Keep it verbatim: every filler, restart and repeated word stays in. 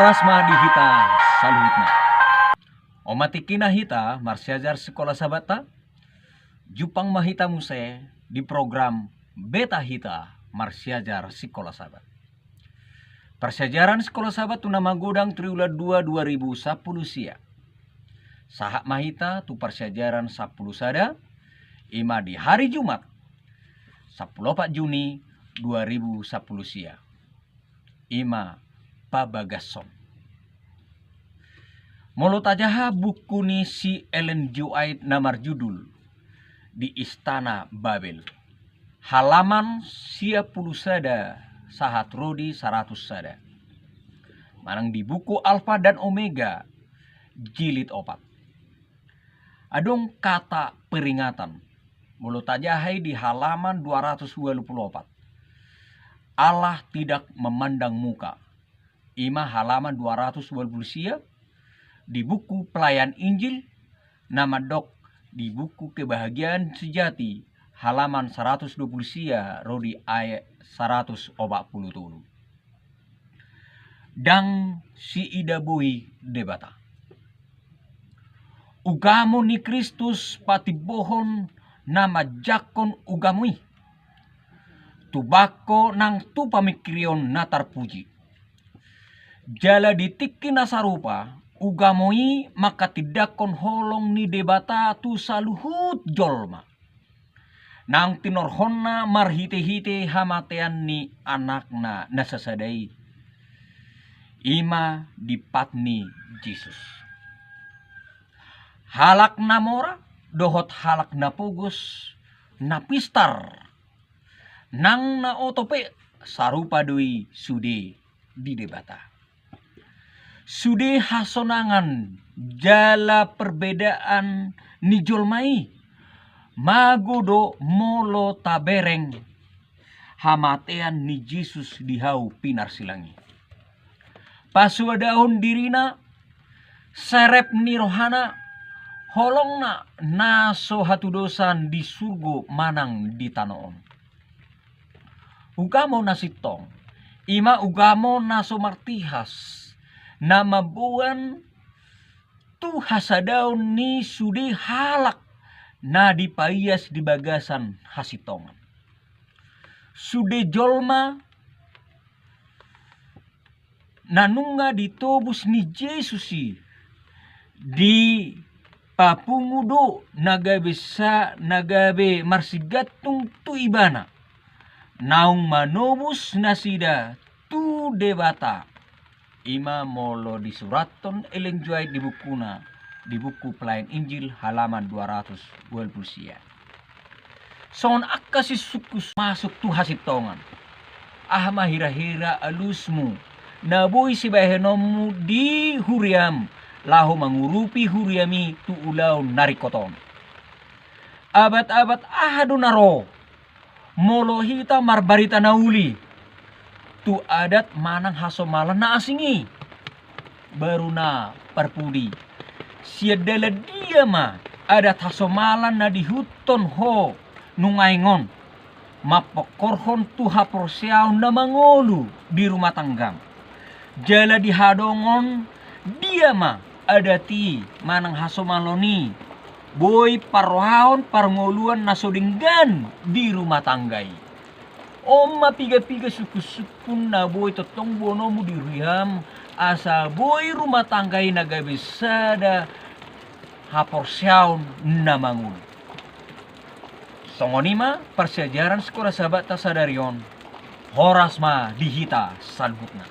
Horas ma di hita saluhutna. On ma tingkina hita marsiajar sikola Sabatta. Jumpang ma hita muse di program Beta Hita Marsiajar Sikola Sabat. Parsiajaran sikola Sabat tu na magodang triwulan dua dua ribu sampulu sia. Sahat ma hita tu parsiajaran sampulu sada, i ma di hari Jumat, sampulu opat Juni dua ribu sampulu sia. I ma pabagason. Molo tajaha buku ni si Ellen G. White na marjudul Di Istana Babel, halaman sia pulu sada sahat ro di saratus sada. Manang di buku Alfa dan Omega, jilid opat. Adong kata peringatan. Molo tajaha i di halaman dua ratus ualu pulu opat. Allah tidak memandang muka. I ma halaman dua ratus ualu pulu sia, di buku Pelayan Injil, na mandok di buku Kebahagiaan Sejati, halaman saratus dua pulu sia ro di ayat saratus opat pulu tolu. Ndang siida boi Debata. Ugamo ni Kristus patimbohon na manjangkon ugamo i, tu bangko nang tu pamingkirion na tarpuji. Jala di tingki na sarupa, ugamo i mangkatindangkon holong ni Debata tu saluhut jolma. Naung tinorhonna marhitehite hamatean ni Anakna na sasada i, i ma di pat ni Jesus. Halak na mora dohot halak na pogos, na pistar nang na oto pe, sarupa do i sude di Debata. Sude hasonangan jala perbedaan ni jolma i, mago do molo tabereng hamatean ni Jesus di hau pinarsilang i. Pasuadahon dirina, serep ni rohana, holongna na so hatudosan di surgo manang di tano on. Ugamo na sintong, i ma ugamo na so martihas, na mamboan tu hasadaon ni sude halak na dipaias di bagasan hasintongan. Sude jolma na nunga ditobus ni Jesus i, dipapungu do na gabe sa-, na gabe marsigantung tu Ibana, naung manobus nasida tu Debata. I ma molo disurathon Ellen G. White di bukuna, di buku Pelayan Injil, halaman dua ratus ualu pulu sia. Songon angka sisungkus masuk tu hasintongan. Aha ma hira-hira alusmu na boi sibahenonmu di huriam, laho mangurupi huriam i tu ulaon na ringkot on? Abat-abat aha do na ro molo hita marbarita na uli tu adat manang hasomalan na asing i? Baru na parpudi, sian dalan dia ma adat hasomalan na diihuthon ho nuaeng on, mampongkorhon tu haporseaon na mangolu di rumah tanggam? Jala dihadongon dia ma adat i manang hasomalan i boi parrohaon parngoluan na so denggan di rumah tangga i? On ma piga-piga sungkun-sungkun na boi tongtong boanonmu di huriam, asa boi rumah tangga i na gabe sada haporseaon na mangolu. Songon i ma parsiajaran sikola Sabatta sadari on. Horas ma di hita saluhutna.